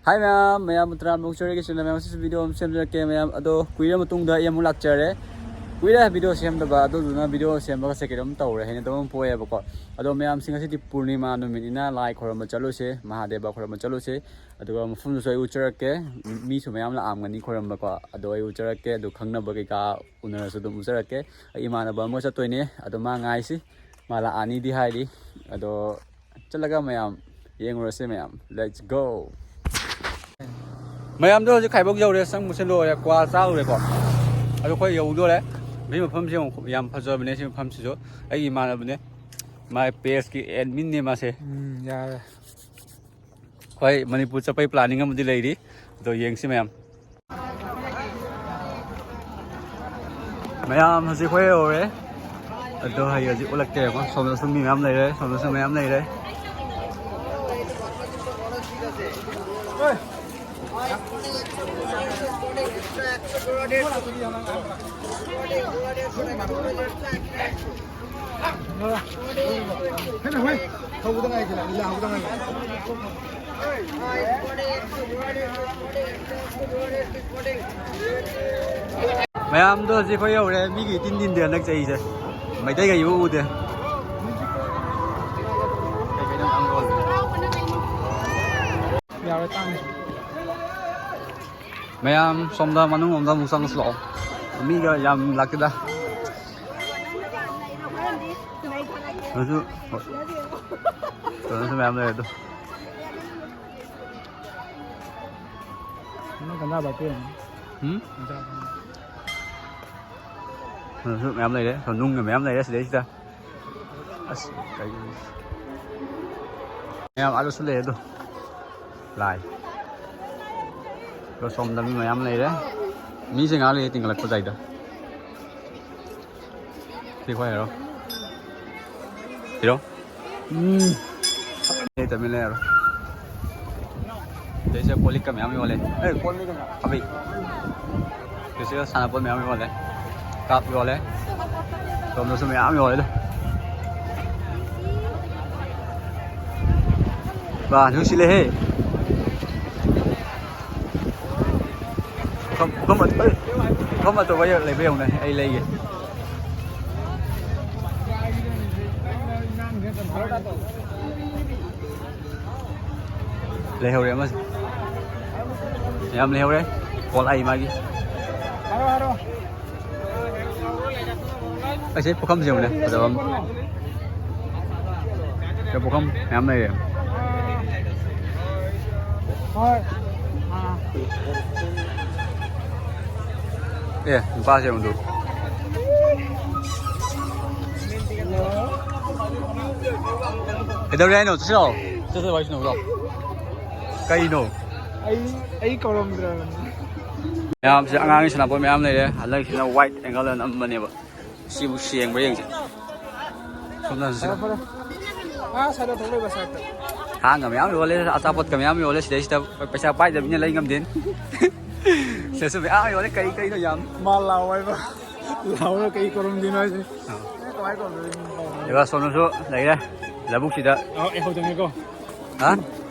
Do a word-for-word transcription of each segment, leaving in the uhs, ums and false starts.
ꯍꯥꯏ ꯃꯌꯥꯝ, ꯃꯌꯥꯝ ꯇꯔꯥꯝꯅ ꯑꯣꯛꯆꯔꯒꯦ꯫ ꯁꯤꯅ ꯃꯌꯥꯝ ꯉꯁꯤꯁꯨ ꯚꯤꯗꯤꯑꯣ ꯑꯃ ꯁꯦꯝꯖꯔꯛꯀꯦ ꯃꯌꯥꯝ꯫ ꯑꯗꯣ ꯀꯨꯏꯔ ꯃꯇꯨꯡꯗ ꯑꯩ ꯑꯃꯨꯛ ꯂꯥꯛꯆꯔꯦ꯫ ꯀꯨꯏꯔꯦ ꯚꯤꯗꯤꯑꯣ ꯁꯦꯝꯗꯕ, ꯑꯗꯨꯗꯨꯅ ꯚꯤꯗꯤꯑꯣ ꯁꯦꯝꯕꯒꯁꯦ ꯀꯩꯅꯣꯝ ꯇꯧꯔꯦ, ꯍꯩꯅꯗꯕ ꯑꯃ ꯄꯣꯛꯑꯦꯕꯀꯣ꯫ ꯑꯗꯣ ꯃꯌꯥꯝꯁꯤ ꯉꯁꯤꯗꯤ ꯄꯨꯔꯅꯤꯃꯥ ꯅꯨꯃꯤꯠꯅꯤꯅ ꯂꯥꯏ ꯈꯣꯏꯔꯝꯕ ꯆꯠꯂꯨꯁꯦ, ꯃꯍꯥꯗꯦꯕ ꯈꯣꯏꯔꯝꯕ ꯆꯠꯂꯨꯁꯦ꯫ ꯑꯗꯨꯒ ꯃꯐꯝꯗꯨꯁꯨ ꯑꯩ ꯎꯠꯆꯔꯛꯀꯦ꯫ ꯃꯤꯁꯨ ꯃꯌꯥꯝ ꯂꯥꯛꯑꯝꯒꯅꯤ ꯈꯣꯏꯔꯝꯕꯀꯣ, ꯑꯗꯣ ꯑꯩ ꯎꯠꯆꯔꯛꯀꯦ꯫ ꯑꯗꯨ ꯈꯪꯅꯕ ꯀꯩꯀꯥ ꯎꯅꯔꯁꯨ ꯑꯗꯨꯝ ꯎꯠꯆꯔꯛꯀꯦ꯫ ꯑꯩ ꯏꯃꯥꯟꯅꯕ ꯑꯃꯒ ꯆꯠꯇꯣꯏꯅꯦ, ꯑꯗꯣ ꯃꯥ ꯉꯥꯏꯁꯤ, ꯃꯥ ꯂꯥꯛꯑꯅꯤꯗꯤ ꯍꯥꯏꯔꯤ꯫ ꯑꯗꯣ ꯆꯠꯂꯒ ꯃꯌꯥꯝ ꯌꯦꯡꯉꯨꯔꯁꯦ ꯃꯌꯥꯝ꯫ Let's go! ꯃꯌꯥꯝꯗꯣ ꯍꯧꯖꯤꯛ ꯈꯥꯏꯕꯣꯛ ꯌꯧꯔꯦ, ꯆꯪꯕꯁꯦ ꯂꯣꯏꯔꯦ, ꯀ꯭ꯋꯥ ꯆꯥꯔꯨꯔꯦꯀꯣ꯫ ꯑꯗꯣ ꯑꯩꯈꯣꯏ ꯌꯧꯗꯣꯔꯦ꯫ ꯁꯤ ꯃꯐꯝꯁꯦ ꯌꯥꯝ ꯐꯖꯕꯅꯦ꯫ ꯁꯤ ꯃꯐꯝꯁꯤꯁꯨ ꯑꯩꯒꯤ ꯏꯃꯥꯟꯅꯕꯅꯦ, ꯃꯥꯏ ꯄꯦꯖꯀꯤ ꯑꯦꯗꯃꯤꯟꯅꯦ ꯃꯥꯁꯦ꯫ ꯎꯝ, ꯌꯥꯔꯦ꯫ ꯍꯣꯏ, ꯃꯅꯤꯄꯨꯔ ꯆꯠꯄꯩ ꯄ꯭ꯂꯥꯅꯤꯡ ꯑꯃꯗꯤ ꯂꯩꯔꯤ, ꯑꯗꯣ ꯌꯦꯡꯁꯤ ꯃꯌꯥꯝ꯫ ꯃꯌꯥꯝ ꯍꯧꯖꯤꯛ ꯑꯩꯈꯣꯏ ꯌꯧꯔꯦ꯫ ꯑꯗꯣ ꯍꯌꯦꯡ ꯍꯧꯖꯤꯛ ꯎꯠꯂꯛꯀꯦ ꯌꯦꯡꯉꯣ꯫ ꯁꯣꯝꯗꯁꯨ ꯃꯤ ꯃꯌꯥꯝ ꯂꯩꯔꯦ, ꯁꯣꯝꯗꯁꯨ ꯃꯌꯥꯝ ꯂꯩꯔꯦ꯫ ꯃꯌꯥꯝꯗꯣ ꯍꯧꯖꯤꯛ ꯑꯩꯈꯣꯏ ꯌꯧꯔꯦ꯫ ꯃꯤꯒꯤ ꯏꯇꯤꯟ ꯇꯤꯟꯗꯦ ꯍꯟꯗꯛ ꯆꯍꯤꯁꯦ꯫ ꯃꯩꯇꯩꯒ ꯏꯎ ꯎꯗꯦ꯫ ꯀꯩ ꯀꯩꯅꯣ ꯃꯌꯥꯝ ꯌꯣꯜꯂꯦ꯫ ꯌꯥꯔꯣꯏ, ꯇꯥꯡꯉꯦ꯫ ꯃꯌꯥꯝ ꯁꯣꯝꯗ ꯃꯅꯨꯡ ꯂꯣꯝꯗ ꯑꯃꯨꯛ ꯆꯪꯉꯁꯤ ꯂꯥꯛꯑꯣ꯫ ꯃꯤꯒ ꯌꯥꯝ ꯂꯥꯛꯇꯦꯗ꯫ ꯑꯗꯨꯁꯨ ꯀꯩꯅꯣꯁꯨ ꯃꯌꯥꯝ ꯂꯩꯔꯦ ꯑꯗꯣ꯫ ꯅꯪ ꯒꯟꯖꯥ ꯕꯥꯇꯤ ꯑꯣꯏꯔꯝꯅꯤ꯫ ꯎꯝ? ꯒꯟꯖꯥ ꯕꯥꯇꯤ꯫ ꯑꯗꯨꯁꯨ ꯃꯌꯥꯝ ꯂꯩꯔꯦ꯫ ꯅꯨꯡꯒ ꯃꯌꯥꯝ ꯂꯩꯔꯦ ꯁꯤꯗꯩꯁꯤꯗ꯫ ꯑꯁ, ꯀꯩ-, ꯃꯌꯥꯝ ꯑꯥꯗꯁꯨ ꯂꯩ ꯑꯗꯣ꯫ ꯂꯥꯏ꯫ ꯑꯗꯣ ꯁꯣꯝꯗ ꯃꯤ ꯃꯌꯥꯝ ꯂꯩꯔꯦ꯫ ꯃꯤꯁꯦ ꯉꯥꯏꯍꯥꯛ ꯂꯩꯔ ꯇꯤꯡꯈꯠꯂꯛꯄ ꯇꯥꯏꯗ꯫ ꯁꯤ ꯈ꯭ꯋꯥꯏ ꯍꯦꯔꯣ꯫ ꯍꯦꯔꯣ꯫ ꯎꯝ꯫ ꯑꯩ ꯇꯃꯤꯟ ꯂꯩꯔꯣ꯫ ꯁꯤꯗꯩꯁꯤꯗ ꯀꯣꯜ ꯂꯤꯛꯀ ꯃꯌꯥꯝ ꯌꯣꯜꯂꯦ꯫ ꯑꯦ, ꯀꯣꯜ ꯂꯤꯛꯀ ꯃꯌꯥꯝ꯫ ꯑꯕꯦ꯫ ꯁꯤꯗꯩꯁꯤꯗ ꯁꯥꯟꯅꯄꯣꯠ ꯃꯌꯥꯝ ꯌꯣꯜꯂꯦ꯫ ꯀꯥꯞ ꯌꯣꯜꯂꯦ꯫ ꯁꯣꯝꯗꯁꯨ ꯃꯌꯥꯝ ꯌꯣꯜꯂꯦꯗ꯫ ꯕꯥ, ꯅꯨꯡꯁꯤꯠꯂꯦꯍꯦ꯫ ꯄꯨꯈꯝ, ꯄꯨꯈꯝ ꯑꯇꯣ-, ꯄꯨꯈꯝ ꯑꯇꯣꯞꯄ ꯂꯩꯕ ꯌꯦꯡꯉꯨꯅꯦ, ꯑꯩ ꯂꯩꯒꯦ꯫ ꯂꯩꯍꯧꯔꯦ ꯑꯃꯁꯦ꯫ ꯌꯥꯝ ꯂꯩꯍꯧꯔꯦ꯫ ꯀꯣꯜ ꯑꯩ ꯃꯥꯒꯤ꯫ ꯑꯩꯁꯦ ꯄꯨꯈꯝꯁꯦ ꯌꯦꯡꯉꯨꯅꯦ, ꯐꯖꯕ ꯑꯃ꯫ ꯁꯤꯗ ꯄꯨꯈꯝ ꯃꯌꯥꯝ ꯂꯩꯔꯦ꯫ ꯍꯣꯏ꯫ ꯑꯥ꯫ ꯑꯦ, ꯅꯨꯄꯥꯁꯦ ꯌꯦꯡꯉꯨ꯫ ꯀꯩꯗꯧꯔꯦ ꯍꯥꯏꯅꯣ? ꯆꯠꯁꯤ ꯂꯥꯛꯑꯣ꯫ ꯆꯠꯁꯤ ꯋꯥꯔꯤ ꯁꯥꯟꯅꯧ ꯂꯥꯛꯑꯣ꯫ ꯀꯩꯅꯣ? ꯑꯩ, ꯑꯩ ꯀꯧꯔꯝꯗ꯭ꯔꯕꯅꯤ꯫ ꯃꯌꯥꯝꯁꯦ ꯑꯉꯥꯡꯒꯤ ꯁꯥꯟꯅꯄꯣꯠ ꯃꯌꯥꯝ ꯂꯩꯔꯦ꯫ ꯍꯟꯗꯛꯁꯤꯅ wide angle ꯑꯅ ꯅꯝꯕꯅꯦꯕ꯫ ꯁꯤꯕꯨ ꯁꯦꯡꯕ꯭ꯔꯥ ꯌꯦꯡꯁꯦ꯫ ꯁꯣꯝꯗ ꯍꯪꯁꯤꯔ? ꯐꯔꯦ, ꯐꯔꯦ꯫ ꯑꯥ, ꯁꯥꯏꯗ ꯊꯣꯛꯂꯛꯏꯕ ꯁꯥꯏꯗꯇ꯫ ꯁꯥꯒ ꯃꯌꯥꯝ ꯌꯣꯜꯂꯦ, ꯑꯆꯥꯄꯣꯠꯀ ꯃꯌꯥꯝ ꯌꯣꯜꯂꯦ꯫ ꯁꯤꯗꯩꯁꯤꯗ ꯄꯩꯁꯥ ꯄꯥꯏꯗꯕꯅꯤꯅ ꯂꯩ ꯉꯝꯗꯦꯅꯦ꯫ ꯁꯤꯗꯁꯨ ꯃꯌꯥꯝ ꯌꯣꯜꯂꯦ, ꯀꯔꯤ ꯀꯔꯤꯅꯣ ꯌꯥꯝ꯫ ꯃꯥ ꯂꯥꯎ ꯍꯥꯏꯕ꯫ ꯂꯥꯎꯔ ꯀꯩ ꯀꯧꯔꯝꯗꯣꯏꯅꯣ ꯍꯥꯏꯁꯦ꯫ ꯑꯥ꯫ ꯑꯦ, ꯀꯃꯥꯏꯅ ꯀꯧꯔꯝꯗꯣꯏꯅꯣ? ꯑꯗꯨꯒ ꯁꯣꯝꯗꯁꯨ ꯂꯩꯔꯦ, ꯂꯧꯕꯨꯛꯁꯤꯗ꯫ ꯑ, ꯑꯩ ꯍꯧꯗꯣꯡꯉꯦꯀꯣ꯫ ꯍꯥ?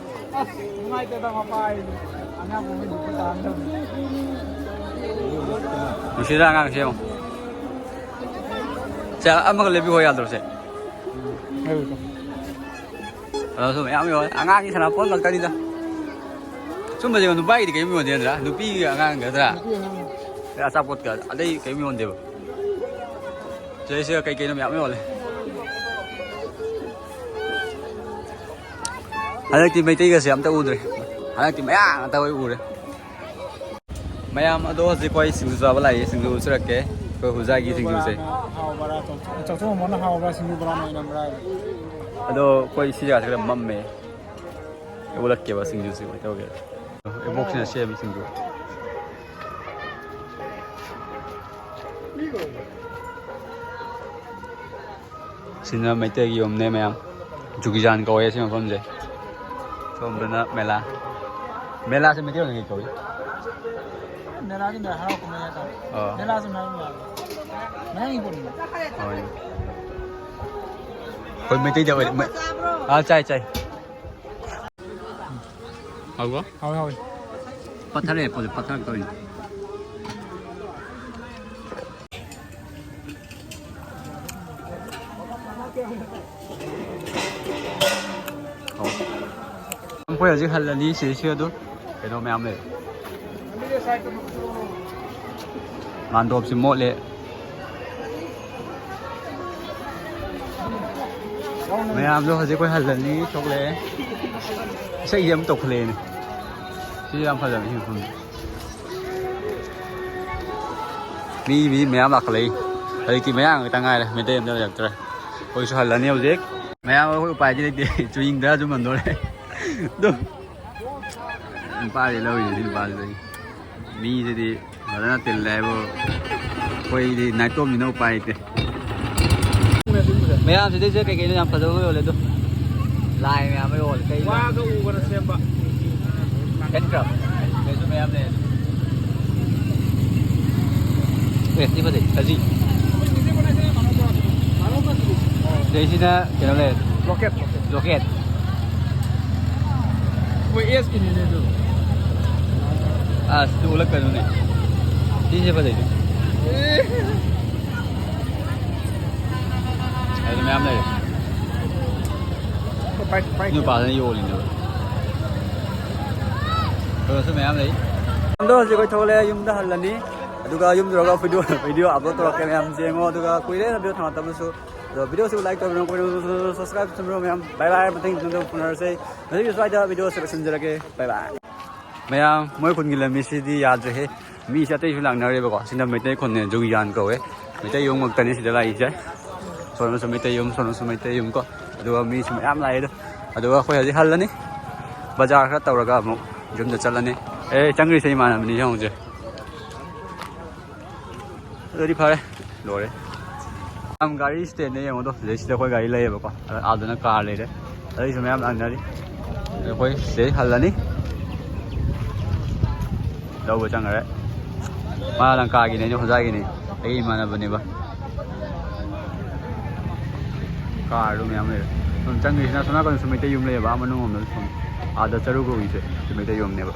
ꯑꯁ, ꯅꯨꯡꯉꯥꯏꯇꯦꯗ, ꯃꯄꯥ ꯍꯥꯏꯁꯦ꯫ ꯑꯉꯥꯡ ꯄꯣꯛꯃꯤꯟꯅꯕ ꯇꯥꯔꯝꯗꯕꯅꯤ꯫ ꯅꯨꯡꯁꯤꯗ ꯑꯉꯥꯡꯁꯦ ꯌꯦꯡꯉꯣ꯫ ꯁꯦ, ꯑꯃꯒ ꯂꯦꯞꯄꯤꯈꯣ ꯌꯥꯗ꯭ꯔꯣ ꯁꯦ? ꯂꯦꯞꯄꯤꯈꯣ꯫ ꯑꯗꯨꯁꯨ ꯃꯌꯥꯝ ꯌꯣꯜꯂꯦ꯫ ꯑꯉꯥꯡꯒꯤ ꯁꯥꯟꯅꯄꯣꯠ ꯉꯥꯛꯇꯅꯤꯗ꯫ ꯁꯨꯝꯕꯁꯦ ꯅꯨꯄꯥꯒꯤꯗꯤ ꯀꯔꯤꯝ ꯌꯣꯟꯗꯦ ꯅꯠꯇ꯭ꯔꯥ? ꯅꯨꯄꯤꯒꯤ ꯑꯉꯥꯡꯒꯤ ꯅꯠꯇ꯭ꯔꯥ? ꯅꯨꯄꯤ ꯑꯉꯥꯡ꯫ ꯑꯆꯥꯄꯣꯠꯀ ꯑꯇꯩ ꯀꯔꯤꯝ ꯌꯣꯟꯗꯦꯕ꯫ ꯁꯤꯗꯩꯁꯤꯗ ꯀꯩ ꯀꯩꯅꯣ ꯃꯌꯥꯝ ꯌꯣꯜꯂꯦ꯫ ꯍꯟꯗꯛꯇꯤ ꯃꯩꯇꯩꯒꯁꯦ ꯑꯝꯇ ꯎꯗ꯭ꯔꯦ꯫ ꯍꯟꯗꯛꯇꯤ ꯃꯌꯥꯡ ꯉꯥꯛꯇ ꯑꯣꯏ ꯎꯔꯦ꯫ ꯃꯌꯥꯝ ꯑꯗꯣ ꯍꯧꯖꯤꯛ ꯑꯩꯈꯣꯏ ꯁꯤꯡꯖꯨ ꯆꯥꯕ ꯂꯥꯛꯏ꯫ ꯁꯤꯡꯖꯨ ꯎꯠꯆꯔꯛꯀꯦ꯫ ꯑꯩꯈꯣꯏ ꯍꯨꯖꯥꯒꯤ ꯁꯤꯡꯖꯨꯁꯦ꯫ ꯕꯣꯔꯥ, ꯍꯥꯎ ꯕꯣꯔꯥ, ꯆꯧ-, ꯆꯧꯊꯣꯡ ꯑꯃꯅ ꯍꯥꯎꯕ꯭ꯔꯥ, ꯁꯤꯡꯖꯨ ꯕꯣꯔꯥꯅ ꯑꯣꯏꯅꯝꯕ꯭ꯔꯥ ꯍꯥꯏꯕ꯫ ꯑꯗꯣ ꯑꯩꯈꯣꯏ ꯁꯤ ꯖꯒꯥꯁꯦ ꯈꯔ ꯃꯝꯃꯦ꯫ ꯑꯩ ꯎꯠꯂꯛꯀꯦꯕ ꯁꯤꯡꯖꯨꯁꯦ ꯀꯃꯥꯏꯅ ꯇꯧꯒꯦ꯫ ꯏꯕꯣꯛꯁꯤꯅ ꯁꯦꯝꯃꯤ ꯁꯤꯡꯖꯨ꯫ ꯁꯤꯅ ꯃꯩꯇꯩꯒꯤ ꯌꯨꯝꯅꯦ ꯃꯌꯥꯝ꯫ ꯖꯨꯒꯤꯖꯥꯟ ꯀꯧꯋꯦ ꯁꯤ ꯃꯐꯝꯁꯦ꯫ ꯁꯣꯝꯗꯅ ꯃꯦꯂꯥ꯫ ꯃꯦꯂꯥꯁꯦ ꯃꯩꯇꯩꯂꯣꯟꯗ ꯀꯩ ꯀꯧꯏ? ꯃꯦꯂꯥꯁꯦ ꯃꯦꯂꯥ ꯍꯔꯥꯎ ꯀꯨꯝꯍꯩ ꯍꯥꯏꯇꯥꯔꯦ꯫ ꯑꯣ꯫ ꯃꯦꯂꯥꯁꯦ ꯃꯌꯥꯝ ꯌꯥꯝꯃꯦ꯫ ꯃꯌꯥꯡꯒꯤ ꯄꯣꯠꯅꯤꯅꯦ꯫ ꯍꯣꯏ꯫ ꯑꯩꯈꯣꯏ ꯃꯩꯇꯩꯗ ꯑꯣꯏꯔꯦ꯫ ꯃꯩ-, ꯑꯥ, ꯆꯥꯏ, ꯆꯥꯏ꯫ ꯍꯥꯎꯕ꯭ꯔꯣ? ꯍꯥꯎꯋꯦ, ꯍꯥꯎꯋꯦ꯫ ꯄꯠꯊꯔꯛꯑꯦ, ꯄꯣꯠꯁꯦ ꯄꯠꯊꯔꯛꯇꯧꯔꯤꯅꯦ꯫ ꯍꯧꯖꯤꯛ ꯍꯜꯂꯅꯤ ꯁꯤꯗꯩꯁꯤꯗ ꯑꯗꯨ ꯀꯩꯅꯣ ꯃꯌꯥꯝ ꯂꯩ꯫ ꯃꯥꯟꯗꯣꯞꯁꯤ ꯃꯣꯠꯂꯦ꯫ ꯃꯌꯥꯝꯗꯣ ꯍꯧꯖꯤꯛ ꯑꯩꯈꯣꯏ ꯍꯜꯂꯅꯤ ꯊꯣꯛꯂꯛꯑꯦ꯫ ꯏꯁꯩꯁꯦ ꯑꯃ ꯇꯧꯈꯠꯂꯛꯑꯦꯅꯦ꯫ ꯁꯤ ꯌꯥꯝ ꯐꯖꯕꯅꯤ ꯁꯤ ꯃꯐꯝꯁꯦ꯫ ꯃꯤ ꯃꯤ ꯃꯌꯥꯝ ꯂꯥꯛꯈꯠꯂꯛꯏ꯫ ꯍꯧꯖꯤꯛꯇꯤ ꯃꯌꯥꯡ ꯈꯛꯇ ꯉꯥꯏꯔꯦ, ꯃꯩꯇꯩ ꯑꯝꯇ ꯂꯩꯔꯛꯇ꯭ꯔꯦ꯫ ꯑꯩꯈꯣꯏꯁꯨ ꯍꯜꯂꯅꯤ ꯍꯧꯖꯤꯛ꯫ ꯃꯌꯥꯝ ꯑꯩꯈꯣꯏ ꯎꯄꯥꯏꯗꯤ ꯂꯩꯇꯦ꯫ ꯆꯨꯍꯤꯡꯗ ꯑꯗꯨꯝ ꯍꯟꯗꯣꯔꯦ꯫ ꯑꯗꯨꯝ ꯅꯨꯄꯥꯁꯦ ꯂꯧꯔꯤꯁꯦ ꯁꯤ ꯅꯨꯄꯥꯁꯦ ꯂꯧꯔꯤ꯫ ꯃꯤꯁꯤꯗꯤ ꯐꯖꯅ ꯇꯤꯜꯂꯦ ꯍꯥꯏꯕꯨ꯫ ꯑꯩꯈꯣꯏꯗꯤ ꯅꯥꯏꯇꯣꯝꯅꯤꯅ ꯎꯄꯥꯏ ꯂꯩꯇꯦ꯫ ꯃꯌꯥꯝ ꯁꯤꯗꯩꯁꯤꯗ ꯀꯩꯀꯩꯅꯣ ꯌꯥꯝ ꯐꯖꯕ ꯌꯣꯜꯂꯦ ꯑꯗꯣ꯫ ꯂꯥꯏ ꯃꯌꯥꯝ ꯑꯃ ꯌꯣꯜꯂꯦ꯫ ꯀꯩ ꯂꯥꯏ? ꯋꯥꯒ ꯎꯒꯅ ꯁꯦꯝꯕ꯫ ꯀꯩꯅꯣ ꯇꯧ-, ꯀꯩꯁꯨ ꯃꯌꯥꯝ ꯂꯩ꯫ ꯑꯦ, ꯁꯤ ꯐꯖꯩ, ꯁꯖꯤ꯫ ꯁꯤꯗꯩꯁꯤꯗ ꯀꯩꯅꯣ ꯂꯩꯔꯦ꯫ Locate, locate. ꯂꯣꯀꯦꯠ꯫ ꯃꯣꯏ ꯑꯦꯁꯀꯤꯅꯤꯅꯦ ꯑꯗꯨ꯫ ꯑꯁ, ꯑꯗꯨ ꯎꯠꯂꯛꯀꯅꯨꯅꯦ꯫ ꯁꯤꯁꯦ ꯐꯖꯩꯅꯦ꯫ ꯑꯗꯨ ꯃꯌꯥꯝ ꯂꯩꯔꯦ꯫ ꯄꯥꯏ, ꯄꯥꯏ꯫ ꯅꯨꯄꯥꯗꯨꯅ ꯌꯣꯜꯂꯤꯅꯦꯕ꯫ ꯑꯗꯨꯁꯨ ꯃꯌꯥꯝ ꯂꯩ꯫ ꯑꯗꯣ ꯍꯧꯖꯤꯛ ꯑꯩꯈꯣꯏ ꯊꯣꯛꯂꯛꯑꯦ, ꯌꯨꯝꯗ ꯍꯜꯂꯅꯤ꯫ ꯑꯗꯨꯒ ꯌꯨꯝ ꯌꯧꯔꯒ video, video upload ꯇꯧꯔꯛꯀꯦ ꯃꯌꯥꯝ ꯌꯦꯡꯉꯣ꯫ ꯑꯗꯨꯒ ꯀꯨꯏꯔꯦ video ꯊꯥꯡꯒꯠꯇꯕꯁꯨ꯫ ꯑꯗꯣ video ꯁꯤꯕꯨ like ꯇꯧꯕꯤꯔꯝꯃꯣ, subscribe ꯇꯧꯕꯤꯔꯝꯃꯣ ꯃꯌꯥꯝ꯫ Bye bye, ꯃꯊꯪ video ꯎꯅꯔꯁꯦ꯫ ꯉꯁꯤꯒꯤ ꯁ꯭ꯋꯥꯏꯗ video ꯁꯤ ꯂꯣꯏꯁꯤꯟꯖꯔꯒꯦ꯫ Bye bye꯫ ꯃꯌꯥꯝ, ꯃꯣꯏ ꯈꯨꯟꯒꯤ ꯂꯝꯕꯤꯁꯤꯗꯤ ꯌꯥꯗ꯭ꯔꯦꯍꯦ꯫ ꯃꯤꯁꯦ ꯑꯇꯩꯁꯨ ꯂꯥꯛꯅꯔꯦꯕꯀꯣ꯫ ꯁꯤꯅ ꯃꯩꯇꯩ ꯈꯨꯟꯅꯦ, ꯖꯨꯒꯤꯌꯥꯟ ꯀꯧꯋꯦ꯫ ꯃꯩꯇꯩ ꯌꯨꯝ ꯉꯥꯛꯇꯅꯤ ꯁꯤꯗ ꯂꯥꯛꯏꯁꯦ꯫ ꯁꯣꯝꯗꯁꯨ ꯃꯩꯇꯩ ꯌꯨꯝ, ꯁꯣꯝꯗꯁꯨ ꯃꯩꯇꯩ ꯌꯨꯝ ꯀꯣ꯫ ꯑꯗꯨꯒ ꯃꯤꯁꯨ ꯃꯌꯥꯝ ꯂꯥꯛꯑꯦ ꯑꯗꯣ꯫ ꯑꯗꯨꯒ ꯑꯩꯈꯣꯏ ꯍꯧꯖꯤꯛ ꯍꯜꯂꯅꯤ꯫ ꯕꯖꯥꯔ ꯈꯔ ꯇꯧꯔꯒ ꯑꯃꯨꯛ ꯌꯨꯝꯗ ꯆꯠꯂꯅꯤ꯫ ꯑꯦ, ꯆꯪꯈ꯭ꯔꯤꯁꯦ ꯏꯃꯥꯟꯅꯕꯅꯤ, ꯌꯦꯡꯉꯨꯁꯦ꯫ ꯑꯗꯨꯗꯤ ꯐꯔꯦ, ꯂꯣꯏꯔꯦ꯫ ꯌꯥꯝ ꯒꯥꯔꯤ stand ꯅꯦ ꯌꯦꯡꯉꯣꯗꯣ, ꯁꯤꯗꯩꯁꯤꯗ ꯑꯩꯈꯣꯏ ꯒꯥꯔꯤ ꯂꯩꯌꯦꯕꯀꯣ, ꯑꯗ ꯑꯥꯗꯅ car ꯂꯩꯔꯦ, ꯑꯗꯩꯁꯨ ꯃꯌꯥꯝ ꯂꯥꯛꯅꯔꯤ꯫ ꯑꯩꯈꯣꯏ ꯁꯤꯗꯩ ꯍꯜꯂꯅꯤ, ꯂꯧꯕ ꯆꯪꯈꯔꯦ꯫ ꯃꯥ ꯂꯪꯀꯥꯒꯤꯅꯦ, ꯑꯩꯅ ꯍꯣꯖꯥꯒꯤꯅꯦ, ꯑꯩꯒꯤ ꯏꯃꯥꯟꯅꯕꯅꯦꯕ꯫ Car ꯗꯣ ꯃꯌꯥꯝ ꯂꯩꯔꯦ꯫ ꯁꯨꯝ ꯆꯪꯈ꯭ꯔꯤꯁꯤꯅ ꯁꯣꯝ ꯅꯥꯀꯟꯗꯁꯨ ꯃꯩꯇꯩ ꯌꯨꯝ ꯂꯩꯌꯦꯕ, ꯑꯥ ꯃꯅꯨꯡ ꯂꯣꯝꯗꯁꯨ ꯁꯨꯝ, ꯑꯥꯗ ꯆꯔꯨ ꯀꯧꯏꯁꯦ ꯁꯤ ꯃꯩꯇꯩ ꯌꯨꯝꯅꯦꯕ꯫